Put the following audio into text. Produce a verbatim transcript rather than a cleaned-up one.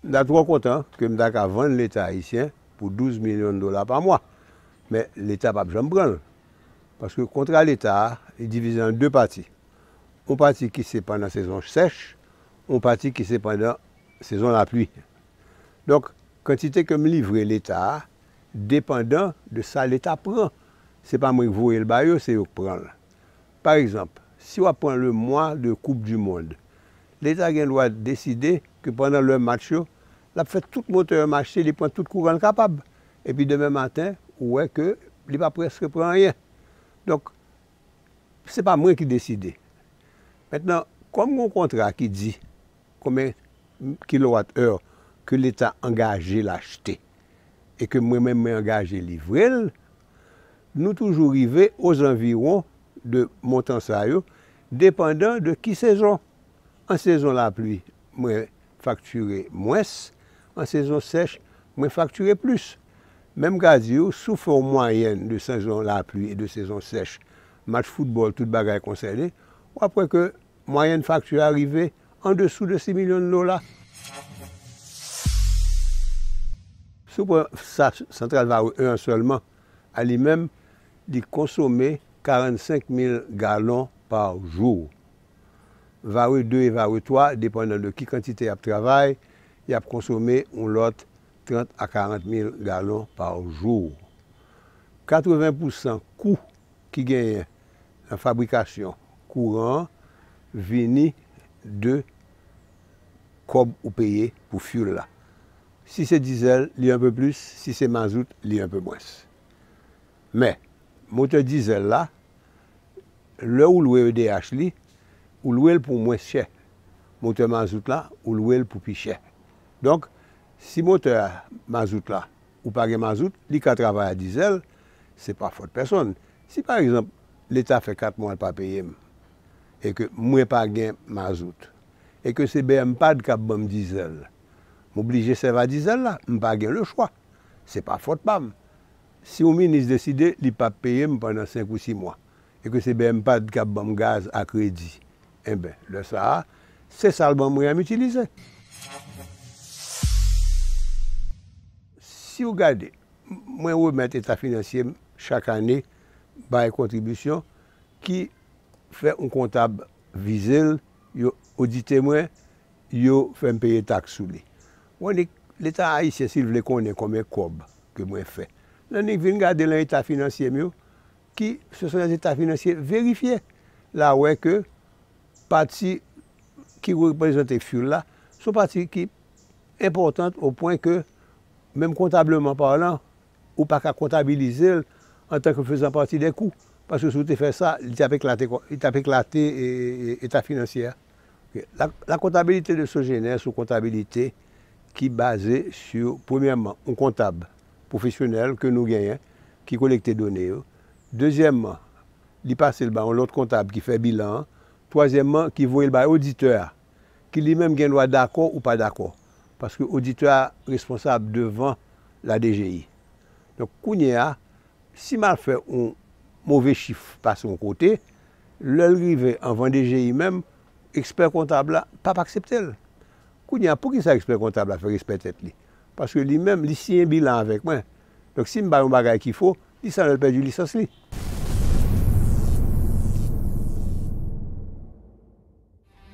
M ta twò kontan ke m ta ka vann Leta ayisyen pou douz milyon dola pa mwa. Men Leta p ap janm pran l. Paske kontra Leta a, li divize an de pati. Yon pati ki se pandan sezon sèch, yon pati ki se pandan sezon lapli. Donk, kantite ke m livre Leta a depandan de sa Leta pran. Se pa mwen k voye l ba yo, se yo k pran l. Pa egzanp, si w ap pran le mwa de Coupe du Monde, Leta gen dwa deside ke pandan lè match yo, l ap fè tout motè yo mache, li pran tout kouran l kapab. Epi demen maten, ou wè ke li pa prèske pran anyen. Donk, se pa mwen ki deside. Mentnan, kòm gen yon kontra ki di konbyen kilowat è ke Leta angaje l achte, e ke mwen menm mwen angaje livre l, nou toujou rive ozanviwon de montan sa yo, depandan de ki sezon. An sezon lapli, mwen faktire mwens, an sezon sèch, mwen faktire plis. Men m ka di w, si w fè yon mwayèn de sezon lapli e de sezon sèch, match foutbòl, tout bagay konsène, w ap wè ke mwayèn fakti a rive andesou de sis milyon dola. Si w pran sa Santral Vare en an sèlman, a li menm, li konsome karannsenk mil galon pa jou. Vare de e Vare twa, depandan de ki kantite y ap travay, y ap konsome yon lòt trant a karant mil galon pa jou. Katreven pousan kou ki genyen nan fabrikasyon kouran an vini de kòb ou peye pou fuel la. Si se dizèl, li enpe plis, si se mazout, li enpe mwens. Men, motè dizèl la, lè ou lwe E D H li, ou lwe l pou mwens chè. Motè mazout la, ou lwe l pou pi chè. Donk, si motè a, mazout la, ou pa gen mazout, li ka travay a dizèl, se pa fòt pèsonn. Si pa egzanp, Leta fè kat mwa l pa peye m, e ke mwen pa gen mazout, e ke se B M pad k ap ban m dizèl, m oblije sèvi a dizèl la, m pa gen lechwa. Se pa fòt pa m. Si yon minis deside li p ap peye m pandan senk ou sis mwa, e ke se B M pad k ap ban m gaz a kredi, enben, lè sa a, se sa l ban mwen an m itilize. Si w gade, mwen remèt eta finansye m chak ane, bay kontribisyon ki fè yon kontab vize l, yo odite mwen, yo fè m peye taks sou li. Bon, Leta ayisyen, si l vle konnen konbyen kòb ke mwen fè, l annik vin gade nan eta finansye m yo, ki se son eta finansye verifye. La wè ke pati ki reprezante fuel la, se yon pati ki enpòtan o pwen ke, menm kontableman palan, ou pa ka kontabilize l antanke fezan pati de kou. Paske si w te fè sa, li t ap eklate, li t ap eklate, e, e, eta finansye a. Ok. La, la comptabilité de Sogener se yon kontabilite ki baze sou, premyèman, yon kontab pwofesyonèl ke nou genyen, ki kolekte done yo. Dezyèmman, li pase l ba yon lòt kontab ki fè bilan an. Twazyèmman, ki voye l bay oditè a, ki li menm gen dwa dakò ou pa dakò, paske oditè a responsab devan la D G I. Donk, kounye a, si m al fè yon move chif pase yon kote, lè l rive anvan D G I menm, ekspè kontab la p ap aksepte l. Kounye a, poukisa ekspè kontab la fè respè tèt li? Paske li menm, li siyen bilan avèk mwen. Donk, si m bay yon bagay ki fo, li sanble l pèdi lisans li.